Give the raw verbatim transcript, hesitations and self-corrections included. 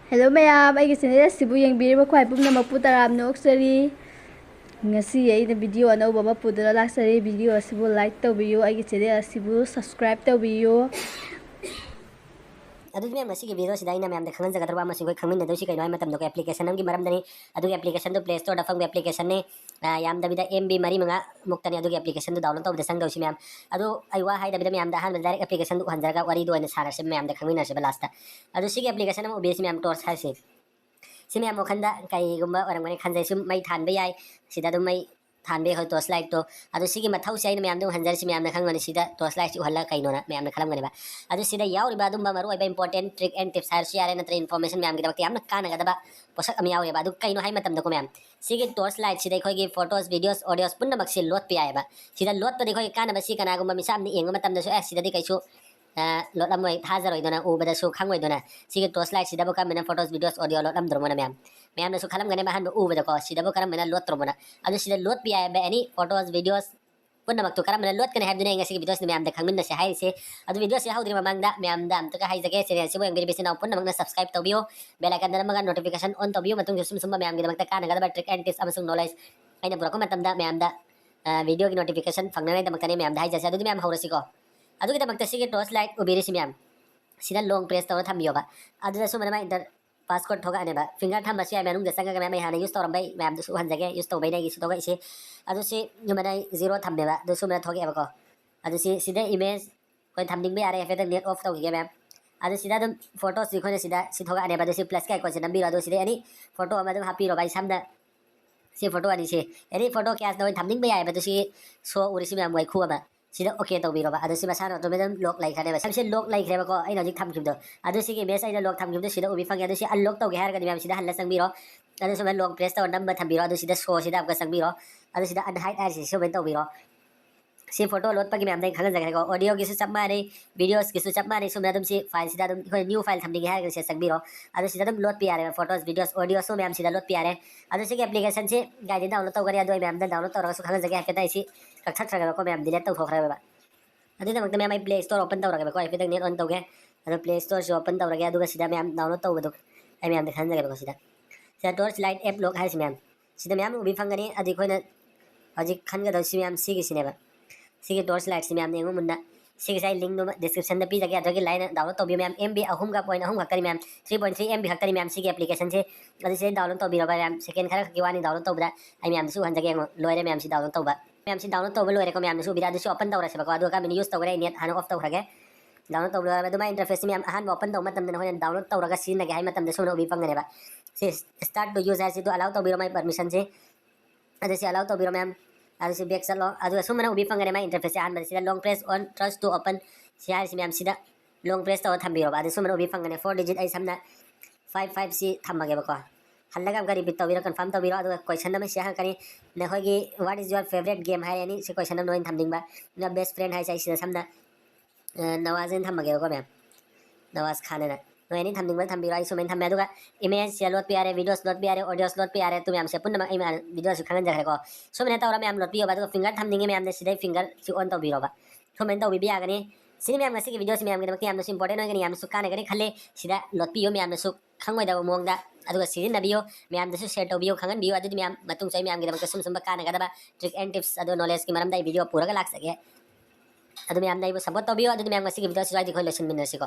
Hello ꯃꯌꯥꯝ, ꯑꯩꯒꯤ channel ꯑꯁꯤꯕꯨ ꯌꯦꯡꯕꯤꯔꯤꯕ ꯈ꯭ꯋꯥꯏ ꯄꯨꯝꯅꯃꯛꯄꯨ ꯇꯔꯥꯝꯅ ꯑꯣꯛꯆꯔꯤ꯫ ꯉꯁꯤ ꯑꯩꯅ video ꯑꯅꯧꯕ ꯑꯃ ꯄꯨꯗꯨꯅ ꯂꯥꯛꯆꯔꯤ꯫ Video ꯑꯁꯤꯕꯨ like ꯇꯧꯕꯤꯌꯨ, ꯑꯩꯒꯤ channel ꯑꯁꯤꯕꯨ subscribe ꯇꯧꯕꯤꯌꯨ꯫ ꯑꯗꯨꯗꯤ ꯃꯌꯥꯝ, ꯉꯁꯤꯒꯤ video ꯁꯤꯗ ꯑꯩꯅ ꯃꯌꯥꯝꯗ ꯈꯪꯍꯟꯖꯒꯗꯧꯕ ꯑꯃꯁꯨ ꯑꯩꯈꯣꯏ ꯈꯪꯃꯤꯟꯅꯗꯣꯏꯁꯤ ꯀꯩꯅꯣ ꯍꯥꯏ ꯃꯇꯝꯗꯀꯣ, application ꯑꯃꯒꯤ ꯃꯔꯝꯗꯅꯤ꯫ ꯑꯗꯨꯒꯤ application ꯗꯨ Play Store ꯗ ꯐꯪꯕ application ꯅꯤ꯫ ꯑ, ꯌꯥꯝꯗꯕꯤꯗ M B ꯃꯔꯤ ꯃꯉꯥ ꯃꯨꯛꯇꯅꯤ ꯑꯗꯨꯒꯤ application ꯗꯨ download ꯇꯧꯕꯗ ꯆꯪꯗꯧꯁꯤ ꯃꯌꯥꯝ꯫ ꯑꯗꯨ ꯑꯩ ꯋꯥ ꯍꯥꯏꯗꯕꯤꯗ ꯃꯌꯥꯝꯗ ꯑꯍꯥꯟꯕꯗ direct application ꯗꯨ ꯎꯍꯟꯖꯔꯒ ꯋꯥꯔꯤꯗꯨ ꯑꯣꯏꯅ ꯁꯥꯔꯁꯤ ꯃꯌꯥꯝꯗ ꯈꯪꯃꯤꯟꯅꯔꯁꯤꯕ last ꯇ꯫ ꯑꯗꯨ ꯁꯤꯒꯤ application ꯑꯃ ꯎꯕꯤꯔꯤꯁꯤ ꯃꯌꯥꯝ, torch ꯍꯥꯏꯁꯤ꯫ ꯁꯤ ꯃꯌꯥꯝ ꯋꯥꯈꯟꯗ ꯀꯩꯒꯨꯝꯕ ꯑꯣꯏꯔꯝꯒꯅꯤ ꯈꯟꯖꯩ꯫ ꯁꯨꯝ ꯃꯩ ꯊꯥꯟꯕ ꯌꯥꯏ, ꯁꯤꯗ ꯑꯗꯨꯝ ꯃꯩ ꯊꯥꯟꯕ ꯌꯥꯏ, ꯍꯣꯏ, torch light ꯇꯣ꯫ ꯑꯗꯨ ꯁꯤꯒꯤ ꯃꯊꯧꯁꯦ ꯑꯩꯅ ꯃꯌꯥꯝꯗ ꯎꯍꯟꯖꯔꯤꯁꯤ ꯃꯌꯥꯝꯅ ꯈꯪꯒꯅꯤ꯫ ꯁꯤꯗ torch light ꯁꯤ ꯎꯍꯜꯂꯒ ꯀꯩꯅꯣꯅ ꯃꯌꯥꯝꯅ ꯈꯜꯂꯝꯒꯅꯦꯕ꯫ ꯑꯗꯨ ꯁꯤꯗ ꯌꯥꯎꯔꯤꯕ ꯑꯗꯨꯝꯕ ꯃꯔꯨꯑꯣꯏꯕ important trick and tips ꯍꯥꯏꯔꯁꯨ ꯌꯥꯔꯦ, ꯅꯠꯇ꯭ꯔꯒ information ꯃꯌꯥꯝꯒꯤꯗꯃꯛꯇ ꯌꯥꯝꯅ ꯀꯥꯟꯅꯒꯗꯕ ꯄꯣꯠꯁꯛ ꯑꯃ ꯌꯥꯎꯔꯤꯕ꯫ ꯑꯗꯨ ꯀꯩꯅꯣ ꯍꯥꯏ ꯃꯇꯝꯗꯀꯣ ꯃꯌꯥꯝ, ꯁꯤꯒꯤ torch light ꯁꯤꯗ ꯑꯩꯈꯣꯏꯒꯤ photos, videos, audios ꯄꯨꯝꯅꯃꯛꯁꯦ ꯂꯣꯠꯄ ꯌꯥꯏꯑꯕ꯫ ꯁꯤꯗ ꯂꯣꯠꯄꯗꯤ ꯑꯩꯈꯣꯏꯒꯤ ꯀꯥꯟꯅꯕ ꯁꯤ ꯀꯅꯥꯒꯨꯝꯕ ꯃꯤꯁꯛ ꯑꯃꯅ ꯌꯦꯡꯕ ꯃꯇꯝꯗꯁꯨ, "ꯑꯦ, ꯁꯤꯗꯗꯤ ꯀꯩꯁꯨ, ꯑ, ꯂꯣꯠꯂꯝꯃꯣꯏ, ꯊꯥꯖꯔꯣꯏꯗꯣꯏꯅ, ꯎꯕꯗꯁꯨ ꯈꯪꯉꯣꯏꯗꯣꯏꯅ꯫ ꯁꯤꯒꯤ torch light ꯁꯤꯗꯕꯨ ꯀꯔꯝꯕꯅ photos, videos, audio ꯂꯣꯠꯂꯝꯗ꯭ꯔꯣꯃꯣꯅ?" ꯃꯌꯥꯝ, ꯃꯌꯥꯝꯅꯁꯨ ꯈꯜꯂꯝꯒꯅꯦꯕ ꯑꯍꯥꯟꯕ ꯎꯕꯗꯀꯣ, "ꯁꯤꯗꯕꯨ ꯀꯔꯝꯕꯅ ꯂꯣꯠꯇ꯭ꯔꯣꯃꯣꯅ?" ꯑꯗꯨ ꯁꯤꯗ ꯂꯣꯠꯄ ꯌꯥꯏꯑꯕ, any photos, videos ꯄꯨꯝꯅꯃꯛꯇꯨ ꯀꯔꯝꯕꯅ ꯂꯣꯠꯀꯅꯤ ꯍꯥꯏꯕꯗꯨꯅꯤ ꯑꯩ ꯉꯁꯤꯒꯤ video ꯁꯤꯗ ꯃꯌꯥꯝꯗ ꯈꯪꯃꯤꯟꯅꯁꯦ ꯍꯥꯏꯔꯤꯁꯦ꯫ ꯑꯗꯨ video ꯁꯤ ꯍꯧꯗ꯭ꯔꯤꯕ ꯃꯃꯥꯡꯗ ꯃꯌꯥꯝꯗ ꯑꯝꯇꯒ ꯍꯥꯏꯖꯒꯦ, channel ꯁꯤꯕꯨ ꯌꯦꯡꯕꯤꯔꯤꯕ ꯏꯆꯤꯟ ꯏꯅꯥꯎ ꯄꯨꯝꯅꯃꯛꯅ subscribe ꯇꯧꯕꯤꯌꯨ, bell icon ꯅꯝꯃꯒ notification on ꯇꯧꯕꯤꯌꯨ꯫ ꯃꯇꯨꯡꯗ ꯁꯨꯝ ꯁꯨꯝꯕ ꯃꯌꯥꯝꯒꯤꯗꯃꯛꯇ ꯀꯥꯟꯅꯒꯗꯕ trick and tips ꯑꯃꯁꯨꯡ knowledge ꯑꯩꯅ ꯄꯨꯔꯛꯄ ꯃꯇꯝꯗ ꯃꯌꯥꯝꯗ, ꯑ, video ꯒꯤ notification ꯐꯪꯅꯉꯥꯏꯗꯃꯛꯇꯅꯤ ꯃꯌꯥꯝꯗ ꯍꯥꯏꯖꯁꯦ꯫ ꯑꯗꯨꯗꯤ ꯃꯌꯥꯝ ꯍꯧꯔꯁꯤꯀꯣ꯫ ꯑꯗꯨꯒꯤꯗꯃꯛꯇ ꯁꯤꯒꯤ torch light ꯎꯕꯤꯔꯤꯁꯤ ꯃꯌꯥꯝ, ꯁꯤꯗ long press ꯇꯧꯔ ꯊꯝꯕꯤꯌꯣꯕ꯫ ꯑꯗꯨꯗ ꯁꯨꯃꯥꯏꯅ ꯃꯥ enter, passcode ꯊꯣꯛꯂꯛꯑꯅꯦꯕ꯫ Finger ꯊꯝꯕꯁꯨ ꯌꯥꯏ, ꯃꯅꯨꯡꯗ ꯆꯪꯉꯒ ꯃꯌꯥꯝ ꯑꯩ ꯍꯥꯟꯅ use ꯇꯧꯔꯝꯕꯩ ꯃꯌꯥꯝꯗꯨꯁꯨ ꯎꯍꯟꯖꯒꯦ, use ꯇꯧꯕꯩꯅꯦ ꯑꯩꯒꯤꯁꯨ ꯊꯣꯛꯂꯛꯏꯁꯦ꯫ ꯑꯗꯨ ꯁꯤ ꯁꯨꯃꯥꯏꯅ ꯑꯩ zero ꯊꯝꯃꯦꯕ, ꯑꯗꯨ ꯁꯨꯃꯥꯏꯅ ꯊꯣꯛꯂꯛꯑꯦꯕꯀꯣ꯫ ꯑꯗꯨ ꯁꯤ, ꯁꯤꯗ image ꯑꯩꯈꯣꯏ ꯊꯝꯅꯤꯡꯕ ꯌꯥꯔꯦ꯫ ꯍꯥꯏꯐꯦꯠꯇꯪ net off ꯇꯧꯈꯤꯒꯦ ꯃꯌꯥꯝ꯫ ꯑꯗꯨ ꯁꯤꯗ ꯑꯗꯨꯝ photos ꯁꯤ ꯑꯩꯈꯣꯏꯅ ꯁꯤꯗ ꯁꯤ ꯊꯣꯛꯂꯛꯑꯅꯦꯕ꯫ ꯑꯗꯨ ꯁꯤ plus ꯀꯤ icon ꯁꯦ ꯅꯝꯕꯤꯔꯣ꯫ ꯑꯗꯨ ꯁꯤꯗ any photo ꯑꯃ ꯑꯗꯨꯝ ꯍꯥꯞꯄꯤꯔꯣ ꯚꯥꯏ꯫ ꯁꯝꯅ ꯁꯤ photo ꯑꯅꯤꯁꯦ, any photo ꯀꯌꯥꯁꯤꯅ ꯑꯩꯈꯣꯏ ꯊꯝꯅꯤꯡꯕ ꯌꯥꯏꯑꯕ꯫ ꯑꯗꯨ ꯁꯤ show ꯎꯔꯤꯁꯤ ꯃꯌꯥꯝ ꯋꯥꯏꯈꯨ ꯑꯃ꯫ ꯁꯤꯗ OK ꯇꯧꯕꯤꯔꯣꯕ꯫ ꯑꯗꯨ ꯁꯤ ꯃꯁꯥꯅ ꯑꯗꯨꯝ ꯑꯗꯨꯝ lock ꯂꯩꯈ꯭ꯔꯅꯦꯕ꯫ ꯁꯝꯁꯦ lock ꯂꯩꯈ꯭ꯔꯦꯕꯀꯣ, ꯑꯩꯅ ꯍꯧꯖꯤꯛ ꯊꯝꯈꯤꯕꯗꯣ꯫ ꯑꯗꯨ ꯁꯤꯒꯤ image ꯑꯩꯅ lock ꯊꯝꯈꯤꯕꯗꯣ ꯁꯤꯗ ꯎꯕꯤ ꯐꯪꯉꯦ꯫ ꯑꯗꯨ ꯁꯤ unlock ꯇꯧꯒꯦ ꯍꯥꯏꯔꯒꯗꯤ ꯃꯌꯥꯝ ꯁꯤꯗ ꯍꯜꯂ ꯆꯪꯕꯤꯔꯣ꯫ ꯑꯗꯨ ꯁꯨꯃꯥꯏꯅ long press ꯇꯧꯔ ꯅꯝꯃ ꯊꯝꯕꯤꯔꯣ꯫ ꯑꯗꯨ ꯁꯤꯗ show ꯁꯤꯗ ꯑꯃꯨꯛꯀ ꯆꯪꯕꯤꯔꯣ꯫ ꯑꯗꯨ ꯁꯤꯗ unhide ꯍꯥꯏꯔꯤꯁꯤ ꯁꯨꯃꯥꯏꯅ ꯇꯧꯕꯤꯔꯣ꯫ ꯁꯤ photo ꯂꯣꯠꯄꯒꯤ ꯃꯌꯥꯝꯗ ꯑꯩ ꯈꯪꯍꯟꯖꯒꯦꯀꯣ꯫ Audio ꯒꯤꯁꯨ ꯆꯞ ꯃꯥꯟꯅꯩ, videos ꯒꯤꯁꯨ ꯆꯞ ꯃꯥꯟꯅꯩ꯫ ꯁꯨꯝꯅ ꯑꯗꯨꯝ ꯁꯤ file ꯁꯤꯗ ꯑꯗꯨꯝ ꯑꯩꯈꯣꯏ new file ꯊꯝꯅꯤꯡꯉꯦ ꯍꯥꯏꯔꯒꯗꯤ ꯁꯤꯗ ꯆꯪꯕꯤꯔꯣ꯫ ꯑꯗꯨ ꯁꯤꯗ ꯑꯗꯨꯝ ꯂꯣꯠꯄ ꯌꯥꯔꯦꯕ, photos, videos, audio ꯁꯨ ꯃꯌꯥꯝ ꯁꯤꯗ ꯂꯣꯠꯄ ꯌꯥꯔꯦ꯫ ꯑꯗꯨ ꯁꯤꯒꯤ application ꯁꯤ ꯀꯥꯏꯗꯩ download ꯇꯧꯒꯅꯤ? ꯑꯗꯨ ꯑꯩ ꯃꯌꯥꯝꯗ download ꯇꯧꯔꯒꯁꯨ ꯈꯪꯍꯟꯖꯒꯦ ꯍꯥꯏꯐꯦꯠꯇ꯫ ꯑꯩ ꯁꯤ ꯀꯛꯊꯠꯈ꯭ꯔꯒꯦꯕꯀꯣ ꯃꯌꯥꯝ, delete ꯇꯧꯊꯣꯛꯈ꯭ꯔꯒꯦꯕ꯫ ꯑꯗꯨꯒꯤꯗꯃꯛꯇ ꯃꯌꯥꯝ ꯑꯩ Play Store open ꯇꯧꯔꯒꯦꯕꯀꯣ꯫ ꯍꯥꯏꯐꯦꯠꯇꯪ net on ꯇꯧꯒꯦ꯫ ꯑꯗꯣ Play Store ꯁꯤ open ꯇꯧꯔꯒꯦ, ꯑꯗꯨꯒ ꯁꯤꯗ ꯃꯌꯥꯝ download ꯇꯧꯕꯗꯣ, ꯑꯩ ꯃꯌꯥꯝꯗ ꯈꯟꯖꯒꯦꯕꯀꯣ ꯁꯤꯗ꯫ ꯁꯤꯗ torch light app lock ꯍꯥꯏꯔꯤꯁꯤ ꯃꯌꯥꯝ꯫ ꯁꯤꯗ ꯃꯌꯥꯝ ꯎꯕꯤ ꯐꯪꯒꯅꯤ꯫ ꯑꯗꯨ ꯑꯩꯈꯣꯏꯅ ꯍꯧꯖꯤꯛ ꯈꯟꯒꯗꯧꯁꯤ ꯃꯌꯥꯝ ꯁꯤꯒꯤꯁꯤꯅꯦꯕ꯫ ꯁꯤꯒꯤ torch lightꯁꯤ ꯃꯌꯥꯝꯅ ꯌꯦꯡꯉꯨ ꯃꯨꯟꯅ꯫ ꯁꯤꯒꯤꯁꯦ ꯑꯩ linkꯗꯨꯃ descriptionꯗ ꯄꯤꯖꯒꯦ, ꯑꯗꯨꯗꯒꯤ ꯂꯥꯏꯅ download ꯇꯧꯕꯤꯌꯨ ꯃꯌꯥꯝ꯫ MB ꯑꯍꯨꯝꯒ point ꯑꯍꯨꯝ ꯈꯛꯇꯅꯤ ꯃꯌꯥꯝ, three point three MB ꯈꯛꯇꯅꯤ ꯃꯌꯥꯝ ꯁꯤꯒꯤ applicationꯁꯦ꯫ ꯑꯗꯨ ꯁꯤꯗꯩ download ꯇꯧꯕꯤꯔꯕ ꯃꯌꯥꯝ, second ꯈꯔ ꯈꯛꯀꯤ ꯋꯥꯅꯤ download ꯇꯧꯕꯗ꯫ ꯑꯩ ꯃꯌꯥꯝꯗꯁꯨ ꯎꯍꯟꯖꯒꯦ ꯌꯦꯡꯉꯣ꯫ ꯂꯣꯏꯔꯦ ꯃꯌꯥꯝꯁꯤ download ꯇꯧꯕ꯫ ꯃꯌꯥꯝꯁꯤ download ꯇꯧꯕ ꯂꯣꯏꯔꯦꯀꯣ ꯃꯌꯥꯝꯅꯁꯨ ꯎꯕꯤꯔꯦ꯫ ꯑꯗꯨꯁꯨ open ꯇꯧꯔꯁꯦꯕꯀꯣ꯫ ꯑꯗꯨꯒ ꯀꯃꯥꯏꯅ use ꯇꯧꯒꯅꯤ ꯑꯩ net ꯍꯥꯟꯅ off ꯇꯧꯈ꯭ꯔꯒꯦ꯫ Download ꯇꯧꯕ ꯂꯣꯏꯔꯕ ꯑꯗꯨꯃꯥꯏꯅ interfaceꯁꯤ ꯃꯌꯥꯝ ꯑꯍꯥꯟꯕ open ꯇꯧꯕ ꯃꯇꯝꯗ ꯅꯈꯣꯏꯅ download ꯇꯧꯔꯒ ꯁꯤꯖꯤꯟꯅꯒꯦ ꯍꯥꯏꯕ ꯃꯇꯝꯗ ꯁꯨꯝꯅ ꯎꯕꯤ ꯐꯪꯒꯅꯦꯕ꯫ ꯁꯤ start to use ꯍꯥꯏꯁꯤꯗ allow ꯇꯧꯕꯤꯔꯣ ꯃꯥꯏ permissionꯁꯦ꯫ ꯑꯗꯨ ꯁꯤ allow ꯇꯧꯕꯤꯔꯣ ꯃꯌꯥꯝ꯫ ꯑꯗꯨ ꯁꯤ back ꯆꯠꯂꯣ꯫ ꯑꯗꯨꯒ ꯁꯨꯃꯥꯏꯅ ꯎꯕꯤ ꯐꯪꯒꯅꯤ ꯃꯥꯏ interfaceꯁꯦ꯫ ꯑꯍꯥꯟꯕꯗ ꯁꯤꯗ long press on touch to open ꯁꯤ ꯍꯥꯏꯔꯤꯁꯤ ꯃꯌꯥꯝ ꯁꯤꯗ long press ꯇꯧꯔ ꯊꯝꯕꯤꯔꯣꯕ꯫ ꯑꯗꯨ ꯁꯨꯃꯥꯏꯅ ꯎꯕꯤ ꯐꯪꯒꯅꯤ꯫ Four digit ꯑꯩ ꯁꯝꯅ five five ꯁꯤ ꯊꯝꯃꯒꯦꯕꯀꯣ꯫ ꯍꯜꯂꯒ ꯑꯃꯨꯛꯀ repeat ꯇꯧꯕꯤꯔꯣ, confirm ꯇꯧꯕꯤꯔꯣ꯫ ꯑꯗꯨꯒ question ꯑꯃ ꯁꯤ ꯍꯪꯉꯛꯀꯅꯤ, ꯅꯈꯣꯏꯒꯤ what is your favorite game ꯍꯥꯏꯔꯅꯤ꯫ ꯁꯤ question ꯑꯃ ꯅꯣꯏꯅ ꯊꯝꯅꯤꯡꯕ꯫ ꯑꯗꯨꯒ best friend ꯍꯥꯏꯁꯦ ꯑꯩ ꯁꯤꯗ ꯁꯝꯅ ꯅꯋꯥꯖ ꯑꯣꯏꯅ ꯊꯝꯃꯒꯦꯕꯀꯣ ꯃꯌꯥꯝ, ꯅꯋꯥꯖ ꯈꯥꯟ ꯍꯥꯏꯅ꯫ ꯅꯣꯏ ꯑꯅꯤ ꯊꯝꯅꯤꯡꯕ ꯊꯝꯕꯤꯔꯣ, ꯑꯩ ꯁꯨꯃꯥꯏꯅ ꯊꯝꯃꯦ꯫ ꯑꯗꯨꯒ image ꯁꯦ ꯂꯣꯠꯄ ꯌꯥꯔꯦ, videos ꯂꯣꯠꯄ ꯌꯥꯔꯦ, audios ꯂꯣꯠꯄ ꯌꯥꯔꯦ, ꯑꯗꯨ ꯃꯌꯥꯝꯁꯦ ꯄꯨꯝꯅꯃꯛ ꯑꯩ videoꯁꯨ ꯈꯪꯍꯟꯖꯈ꯭ꯔꯦꯀꯣ꯫ ꯁꯨꯃꯥꯏꯅ ꯇꯧꯔ ꯃꯌꯥꯝ ꯂꯣꯠꯄꯤꯌꯣꯕ꯫ ꯑꯗꯨꯒ finger ꯊꯝꯅꯤꯡꯉꯤ ꯃꯌꯥꯝꯅ ꯁꯤꯗꯩ finger ꯁꯤ on ꯇꯧꯕꯤꯔꯣꯕ꯫ ꯁꯨꯃꯥꯏꯅ ꯇꯧꯕꯤꯕ ꯌꯥꯒꯅꯤ꯫ ꯁꯤꯅꯤ ꯃꯌꯥꯝ ꯉꯁꯤꯒꯤ videoꯁꯤ ꯃꯌꯥꯝꯒꯤꯗꯃꯛꯇ ꯌꯥꯝꯅꯁꯨ important ꯑꯣꯏꯒꯅꯤ, ꯌꯥꯝꯅꯁꯨ ꯀꯥꯟꯅꯒꯅꯤ ꯈꯜꯂꯤ꯫ ꯁꯤꯗ ꯂꯣꯠꯄꯤꯌꯨ ꯃꯌꯥꯝꯅꯁꯨ ꯈꯪꯉꯣꯏꯗꯕ ꯃꯑꯣꯡꯗ, ꯑꯗꯨꯒ ꯁꯤꯖꯤꯟꯅꯕꯤꯌꯨ꯫ ꯃꯌꯥꯝꯗꯁꯨ share ꯇꯧꯕꯤꯌꯨ, ꯈꯪꯍꯟꯕꯤꯌꯨ꯫ ꯑꯗꯨꯗꯤ ꯃꯌꯥꯝ ꯃꯇꯨꯡꯁꯨ ꯑꯩ ꯃꯌꯥꯝꯒꯤꯗꯃꯛꯇ ꯁꯨꯝ ꯁꯨꯝꯕ ꯀꯥꯟꯅꯒꯗꯕ trick and tips ꯑꯗꯨ knowledgeꯀꯤ ꯃꯔꯝꯗ ꯑꯩ video ꯄꯨꯔꯒ ꯂꯥꯛꯆꯒꯦ꯫ ꯑꯗꯨ ꯃꯌꯥꯝꯅ ꯑꯩꯕꯨ support ꯇꯧꯕꯤꯌꯨ꯫ ꯑꯗꯨꯗꯤ ꯃꯌꯥꯝ ꯉꯁꯤꯒꯤ videoꯁꯤ ꯁ꯭ꯋꯥꯏꯗ ꯑꯩꯈꯣꯏ ꯂꯣꯏꯁꯤꯟꯃꯤꯟꯅꯔꯁꯤꯀꯣ꯫